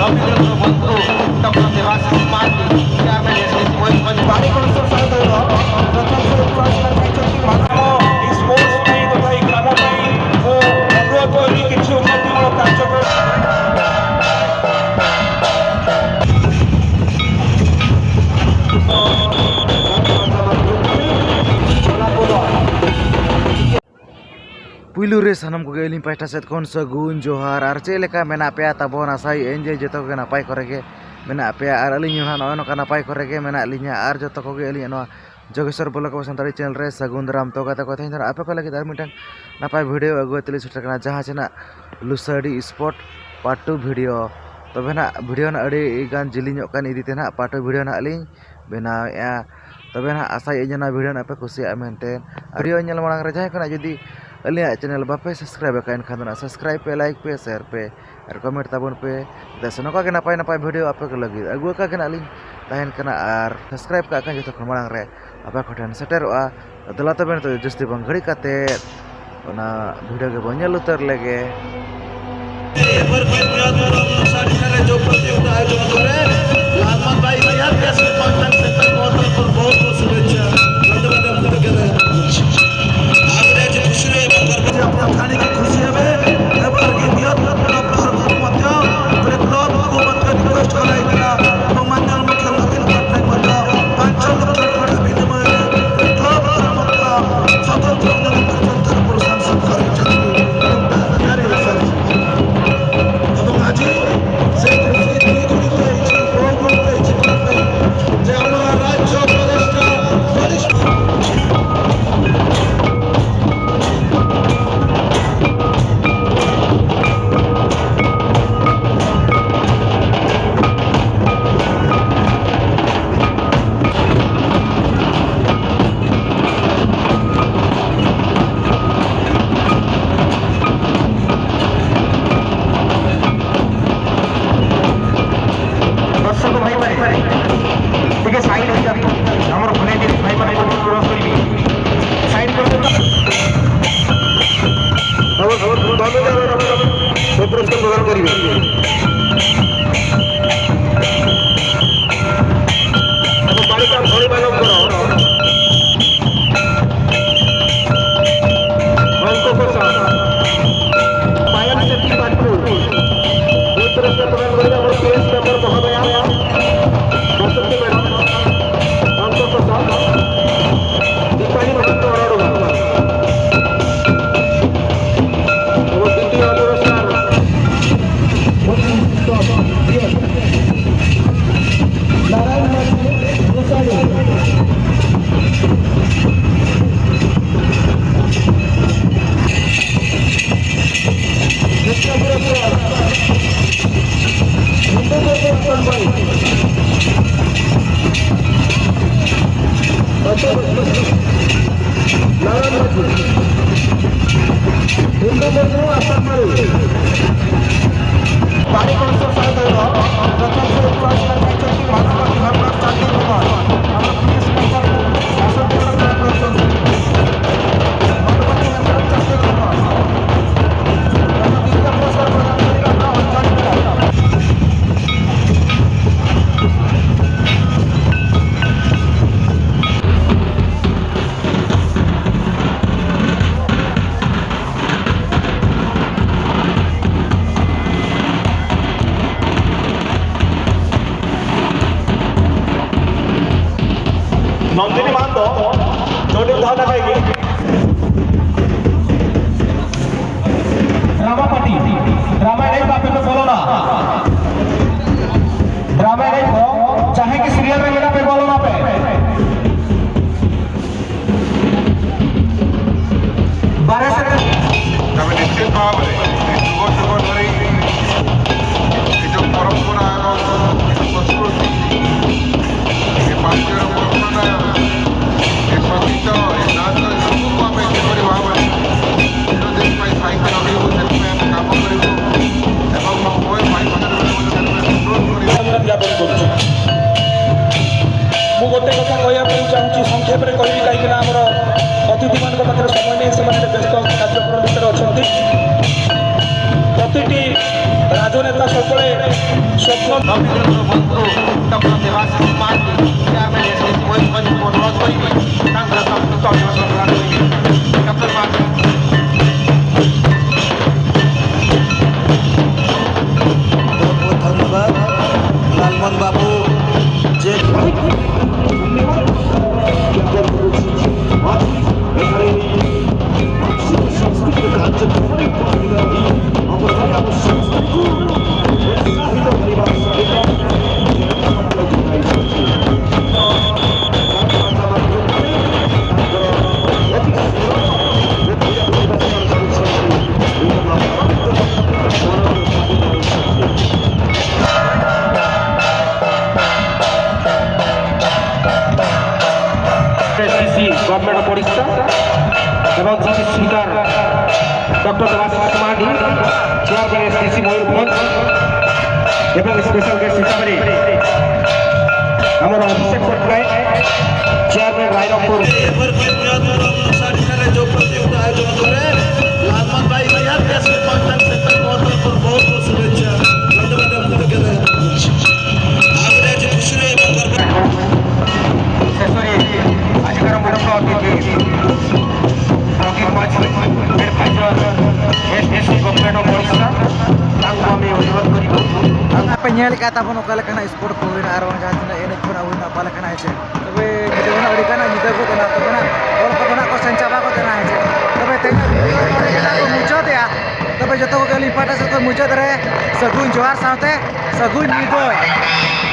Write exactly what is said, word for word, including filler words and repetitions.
ବନ୍ଧୁ doctor Debashish Mohanty, chairman SDC Mayurbhanj. ପାଣି commission ସାହେବ ଦଳ ପ୍ରଥମ ସ୍ପୋର୍ଟସ ପାଇଁ ତଥା ଏଇ ଗ୍ରାମ ପାଇଁ ମୁଁ ଅନୁରୋଧ କରିବି, କିଛି ଉନ୍ନତିମୂଳକ କାର୍ଯ୍ୟକ୍ରମ। ᱯᱩᱭᱞᱩ ᱨᱮ ᱥᱟᱱᱟᱢ ᱠᱚᱜᱮ ᱟᱹᱞᱤᱧ ᱯᱟᱦᱴᱟ ᱥᱮᱫ ᱠᱷᱚᱱ ᱥᱟᱹᱜᱩᱱ ᱡᱚᱦᱟᱨ᱾ ᱟᱨ ᱪᱮᱫ ᱞᱮᱠᱟ ᱢᱮᱱᱟᱜ ᱯᱮᱭᱟ ᱛᱟᱵᱚᱱ? ᱟᱥᱟᱭᱮᱫ ᱟᱹᱧ ᱡᱮ ᱡᱚᱛᱚ ᱠᱚᱜᱮ ᱱᱟᱯᱟᱭ ᱠᱚᱨᱮ ᱜᱮ ᱢᱮᱱᱟᱜ ᱯᱮᱭᱟ᱾ ᱟᱨ ᱟᱹᱞᱤᱧ ᱦᱚᱸ ᱱᱟᱦᱟᱜ ᱱᱚᱜᱼᱚᱭ ᱱᱚᱝᱠᱟ ᱱᱟᱯᱟᱭ ᱠᱚᱨᱮ ᱜᱮ ᱢᱮᱱᱟᱜ ᱞᱤᱧᱟ᱾ ᱟᱨ ᱡᱚᱛᱚ ᱠᱚᱜᱮ ᱟᱹᱞᱤᱧᱟᱜ ᱱᱚᱣᱟ ᱡᱳᱜᱮᱥᱣᱚᱨ ᱵᱞᱚᱜ ᱟᱵᱚ ᱥᱟᱱᱛᱟᱲᱤ ᱪᱮᱱᱮᱞ ᱨᱮ ᱥᱟᱹᱜᱩᱱ ᱫᱟᱨᱟᱢ᱾ ᱛᱚ ᱜᱟᱛᱮ ᱠᱚ, ᱛᱮᱦᱮᱧ ᱫᱚ ᱱᱟᱦᱟᱜ ᱟᱯᱮ ᱠᱚ ᱞᱟᱹᱜᱤᱫ ᱟᱨ ᱢᱤᱫᱴᱟᱝ ᱱᱟᱯᱟᱭ ᱵᱷᱤᱰᱤᱭᱳ ᱟᱹᱜᱩ ᱠᱟᱛᱮ ᱞᱤᱧ ᱥᱮᱴᱮᱨ ᱠᱟᱱᱟ, ᱡᱟᱦᱟᱸ ᱪᱮ ᱱᱟᱦᱟᱜ ᱞᱩᱥᱟᱹᱰᱤ ᱥᱯᱚᱴ ᱯᱟᱨᱴ ᱴᱩ ᱵᱷᱤᱰᱤᱭᱳ᱾ ᱛᱚᱵᱮ ᱱᱟᱦᱟᱜ ᱵᱷᱤᱰᱤᱭᱳ ᱱᱟᱦᱟᱜ ᱟᱹᱰᱤ ᱜᱟᱱ ᱡᱤᱞᱤᱧᱚᱜ ᱠᱟᱱ ᱤᱫᱤ ᱛᱮ ᱱᱟᱦᱟᱜ ᱯᱟᱨᱴ ᱴᱩ ᱵᱷᱤᱰᱤᱭᱳ ᱱᱟᱦᱟᱜ ᱞᱤᱧ ᱵᱮᱱᱟᱣᱮᱫᱼᱟ᱾ ᱛᱚᱵᱮ ᱱᱟᱦᱟᱜ ᱟᱥᱟᱭᱮᱫ ᱟᱹᱧ ᱚᱱᱟ ᱵᱷᱤᱰᱤᱭᱳ ᱱᱟᱦᱟᱜ ᱯᱮ ᱠᱩᱥᱤᱭᱟᱜᱼᱟ ᱢᱮᱱᱛᱮ᱾ ᱟᱨ ᱵᱷᱤᱰᱤᱭᱳ ᱧᱮᱞ ᱢᱟᱲᱟᱝ ᱨᱮ ᱡᱟᱦᱟᱸᱭ ᱠᱷᱚᱱᱟᱜ ᱡᱩᱫᱤ ᱟᱹᱞᱤᱧᱟᱜ ᱪᱮᱱᱮᱞ ᱵᱟᱯᱮ ᱥᱟᱵᱥᱠᱨᱟᱭᱤᱵ ᱟᱠᱟᱫ ᱮᱱᱠᱷᱟᱱ ᱫᱚ ᱱᱟᱦᱟᱜ ᱥᱟᱵᱥᱠᱨᱟᱭᱤᱵ ᱯᱮ, ᱞᱟᱭᱤᱠ ᱯᱮ, ᱥᱮᱭᱟᱨ ᱯᱮ ᱟᱨ ᱠᱚᱢᱮᱱᱴ ᱛᱟᱵᱚᱱ ᱯᱮ᱾ ᱪᱮᱫᱟᱜ ᱥᱮ ᱱᱚᱝᱠᱟ ᱜᱮ ᱱᱟᱯᱟᱭ ᱱᱟᱯᱟᱭ ᱵᱷᱤᱰᱤᱭᱳ ᱟᱯᱮ ᱠᱚ ᱞᱟᱹᱜᱤᱫ ᱟᱹᱜᱩ ᱟᱠᱟᱫ ᱜᱮ ᱱᱟᱦᱟᱜ ᱞᱤᱧ ᱛᱟᱦᱮᱱ ᱠᱟᱱᱟ᱾ ᱟᱨ ᱥᱟᱵᱥᱠᱨᱟᱭᱤᱵ ᱠᱟᱜ ᱠᱷᱟᱱ ᱡᱚᱛᱚ ᱠᱷᱚᱱ ᱢᱟᱲᱟᱝ ᱨᱮ ᱟᱯᱮ ᱠᱚᱴᱷᱮᱱ ᱥᱮᱴᱮᱨᱚᱜᱼᱟ᱾ ᱫᱮᱞᱟ ᱛᱚᱵᱮ ᱱᱤᱛᱚᱜ ᱡᱟᱹᱥᱛᱤ ᱵᱟᱝ ᱜᱷᱟᱹᱲᱤ ᱠᱟᱛᱮ ᱚᱱᱟ ᱵᱷᱤᱰᱤᱭᱳ ᱜᱮᱵᱚᱱ ᱧᱮᱞ ᱩᱛᱟᱹᱨ ᱞᱮᱜᱮ᱾ ᱮᱵᱟᱨ ᱯᱨᱚᱛᱤᱡᱳᱜᱤᱛᱟ ᱟᱭᱳᱡᱚᱱ ᱠᱚᱨᱮ ᱞᱟᱞᱢᱟᱱ ᱵᱷᱟᱭ ᱵᱤᱦᱟᱨ ᱯᱟᱦᱴᱟ ᱥᱮᱫ ᱠᱷᱚᱱ ᱵᱚᱦᱩᱛ ᱵᱚᱦᱩᱛ ᱥᱩᱵᱷᱮᱪᱷᱟ, ᱫᱷᱚᱱᱭᱚᱵᱟᱫ ᱮᱵᱚᱝ ᱠᱨᱤᱛᱚᱜᱽᱧᱚᱛᱟ ᱡᱟᱱᱟᱣ ᱠᱚᱨᱩᱪᱷᱤ। ᱟᱯᱮ ᱡᱟᱦᱟᱸ ᱠᱩᱥᱤ ᱨᱮ ᱮᱵᱚᱝ ᱜᱚᱨᱵᱚ ᱡᱮ ᱟᱯᱮ ᱠᱷᱟᱱᱤ ᱠᱮ ᱠᱷᱩᱥᱤ ᱦᱮᱵᱮ, ᱮᱵᱟᱨ ᱜᱮ ᱵᱤᱦᱟᱨ ᱯᱟᱦᱴᱟ ᱥᱮᱫ ᱠᱷᱚᱱ ᱢᱚᱫᱽᱫᱷᱚ ᱯᱨᱚᱛᱤ ᱠᱞᱟᱵᱽ ᱠᱚ ᱢᱚᱫᱽᱫᱷᱚ ᱨᱤᱠᱣᱮᱥᱴ ᱠᱚᱨᱟᱣ ᱦᱩᱭᱩᱜ ᱠᱟᱱᱟ, ᱮᱵᱚᱝ ᱢᱟᱱᱱᱤᱭᱚ ᱢᱩᱠᱷᱭᱚᱢᱚᱱᱛᱨᱤ ᱯᱟᱴᱱᱟ ᱢᱚᱫᱽᱫᱷᱚ ᱯᱟᱸᱪ ᱞᱟᱠᱷ ᱴᱟᱠᱟ ᱵᱤᱱᱤᱢᱚᱭ ᱨᱮ ᱠᱞᱟᱵᱽ ᱠᱚ ᱢᱚᱫᱽᱫᱷᱚ ᱥᱚᱛᱚᱱᱛᱨᱚ ᱡᱚᱱᱚ ᱯᱨᱚᱡᱟᱛᱚᱱᱛᱨᱚ ᱯᱨᱚᱥᱟᱥᱚᱱ ᱥᱚᱨᱠᱟᱨᱤ ᱪᱟᱹᱠᱨᱤ ᱡᱟᱹᱨᱤ ᱨᱮ ᱥᱟᱹᱨᱤ᱾ ᱮᱵᱚᱝ ᱟᱡᱤ ᱯᱤ ᱮᱥ ᱢᱮᱢᱵᱟᱨ ᱢᱚᱦᱳᱫᱚᱭᱟ, ᱵᱟᱥᱚᱱᱛᱤ ᱢᱮᱰᱟᱢ, ᱨᱟᱢᱯᱨᱚᱥᱟᱫᱽ, ᱫᱤᱯᱟᱞᱤ ᱢᱚᱦᱟᱱᱛᱚ ᱚᱨᱚᱲᱚᱜᱟ᱾ ᱮᱵᱚᱝ ᱫᱤᱛᱤᱭᱚ ᱯᱩᱨᱚᱥᱠᱟᱨ, ᱱᱟᱨᱟᱭᱚᱱ ᱢᱟᱹᱡᱷᱤ, ᱜᱳᱥᱟᱲᱤ᱾ ᱱᱚᱱᱫᱤᱱᱤ ᱢᱟᱱ ᱫᱚ ᱱᱚᱰᱮ ᱫᱚᱦᱚ ᱠᱟᱛᱮ ᱜᱮ᱾ ᱰᱨᱟᱢᱟ ᱯᱟᱨᱴᱤ, ᱰᱨᱟᱢᱟ ᱮᱱᱮᱡ ᱫᱚ ᱟᱯᱮ ᱯᱮ ᱵᱚᱞᱚᱱᱟ᱾ ᱰᱨᱟᱢᱟ ᱮᱱᱮᱡ ᱫᱚ ᱡᱟᱦᱟᱸᱭ ᱜᱮ ᱥᱤᱨᱤᱭᱟᱞ ᱨᱮ ᱢᱮᱱᱟᱜ ᱯᱮ, ᱵᱚᱞᱚᱱᱟ ᱯᱮ᱾ ᱵᱟᱨᱦᱮ ᱥᱮᱫ ᱨᱮ ᱛᱚᱵᱮ ᱱᱤᱥᱪᱤᱛ ᱵᱷᱟᱵᱽ ᱨᱮ ᱡᱩᱜᱚ ᱡᱩᱜᱚ ᱫᱷᱚᱨᱤ ᱱᱤᱡ ᱯᱚᱨᱚᱢᱯᱚᱨᱟ ᱮᱵᱚᱝ ᱱᱤᱡ ᱥᱚᱸᱥᱠᱨᱩᱛᱤ ᱱᱤᱡ ᱯᱟᱧᱪᱮᱨ ᱯᱚᱨᱚᱢᱯᱚᱨᱟ ᱱᱤᱡ ᱥᱚᱝᱜᱤᱛ ᱱᱤᱡ ନାଚ ᱱᱩᱠᱩ ᱠᱚ ଆମେ କିପରି ଭାବରେ ଚିରଦିନ ପାଇଁ ସାହିତ୍ୟ ରଖିବୁ, ସେଥିପାଇଁ ଆମେ କାମ କରିବୁ ଏବଂ ମୋ ପୁଅ ଭାଇ ମାନଙ୍କୁ ଅନୁରୋଧ କରିବୁ। ଅଭିନନ୍ଦନ ଜ୍ଞାପନ କରୁଛୁ। ମୁଁ ଗୋଟେ କଥା କହିବା ପାଇଁ ଚାହୁଁଛି, ସଂକ୍ଷେପରେ କହିବି, କାହିଁକିନା ଆମର ଅତିଥିମାନଙ୍କ ପାଖରେ ସମୟ ନାହିଁ, ସେମାନେ ଏବେ ବ୍ୟସ୍ତ କାର୍ଯ୍ୟକ୍ରମ ଭିତରେ ଅଛନ୍ତି। ପ୍ରତିଟି ରାଜନେତା ସବୁବେଳେ ସ୍ୱପ୍ନ Rabindra Mahapatra, doctor Debashish Margi, chairman S K C ମୟୂରଭଞ୍ଜଙ୍କୁ ଅନୁରୋଧ କରିବି, ତାଙ୍କର ସଂକ୍ଷିପ୍ତ ଅଭିଭାଷଣ ପ୍ରଦାନ କରିବେ। ଡକ୍ଟର ମାର୍ଗୀ। ବହୁତ ବହୁତ ଧନ୍ୟବାଦ। ଗଭର୍ଣ୍ଣମେଣ୍ଟ ପଡ଼ିଶା ଏବଂ chief speaker doctor Debashish Majhi, chairman S D C Mayurbhanj ଏବଂ ସ୍ପେଶାଲ ଗେଷ୍ଟ ହିସାବରେ ଆମର Abhishek Pattnaik, chairman Rairangpur. Evergreen club ନଶାଢିକାରେ ଯେଉଁ ପ୍ରତିଯୋଗିତା ଆୟୋଜନ କରେ, ଲାଲମୋହନ ଭାଇ ନିହାତି ଆସିବେ। କଣ୍ଟାକ୍ଟ ସେଣ୍ଟର ମୋ ତରଫରୁ ବହୁତ ବହୁତ ଶୁଭେଚ୍ଛା, ଧନ୍ୟବାଦ ଏବଂ କୃତଜ୍ଞତା ଜ୍ଞାପନ କରୁଛି। ଆଉ ଗୋଟେ ଆଜି ଖୁସିରେ ଏବଂ ଗର୍ବ ଶେଷରେ ଆଜିକାର ମୁଖ୍ୟ ଅତିଥି ପ୍ରଦୀପ ମାଝୀ, ହେଡ୍ ଭାଇଜର ଏସ୍ଡିସି ଗଭର୍ଣ୍ଣମେଣ୍ଟ ଅଫ୍ ଓଡ଼ିଶା, ତାଙ୍କୁ ଆମେ ଅନୁରୋଧ କରିବୁ। ᱟᱯᱮ ᱧᱮᱞ ᱠᱟᱜ ᱛᱟᱵᱚᱱ ᱚᱠᱟ ᱞᱮᱠᱟᱱᱟᱜ ᱥᱯᱳᱨᱴ ᱠᱚ ᱦᱩᱭᱱᱟ ᱟᱨ ᱵᱟᱝ ᱡᱟᱦᱟᱸ ᱛᱤᱱᱟᱹᱜ ᱮᱱᱮᱡ ᱠᱚ ᱦᱩᱭᱱᱟ ᱚᱠᱟ ᱞᱮᱠᱟᱱᱟᱜ, ᱦᱮᱸ ᱥᱮ᱾ ᱛᱚᱵᱮ ᱧᱤᱫᱟᱹ ᱦᱚᱸ ᱟᱹᱰᱤ ᱜᱟᱱ ᱧᱤᱫᱟᱹ ᱜᱚᱫ ᱮᱱᱟ, ᱛᱚᱵᱮ ᱱᱟᱜ ᱦᱚᱲ ᱠᱚᱫᱚ ᱱᱟᱜ ᱠᱚ ᱥᱮᱱ ᱪᱟᱵᱟ ᱜᱚᱫ ᱮᱱᱟ, ᱦᱮᱸ ᱥᱮ᱾ ᱛᱚᱵᱮ ᱛᱮᱦᱮᱧᱟᱜ ᱵᱷᱤᱰᱤᱭᱳ ᱫᱚ ᱱᱚᱰᱮ ᱜᱮ ᱱᱟᱜ ᱵᱚᱱ ᱢᱩᱪᱟᱹᱫᱮᱜᱼᱟ᱾ ᱛᱚᱵᱮ ᱡᱚᱛᱚ ᱠᱚᱜᱮ ᱟᱹᱞᱤᱧ ᱯᱟᱦᱴᱟ ᱥᱮᱫ ᱠᱷᱚᱱ ᱢᱩᱪᱟᱹᱫ ᱨᱮ ᱥᱟᱹᱜᱩᱱ ᱡᱚᱦᱟᱨ ᱥᱟᱶᱛᱮ ᱥᱟᱹᱜᱩᱱ ᱧᱤᱫᱟᱹ᱾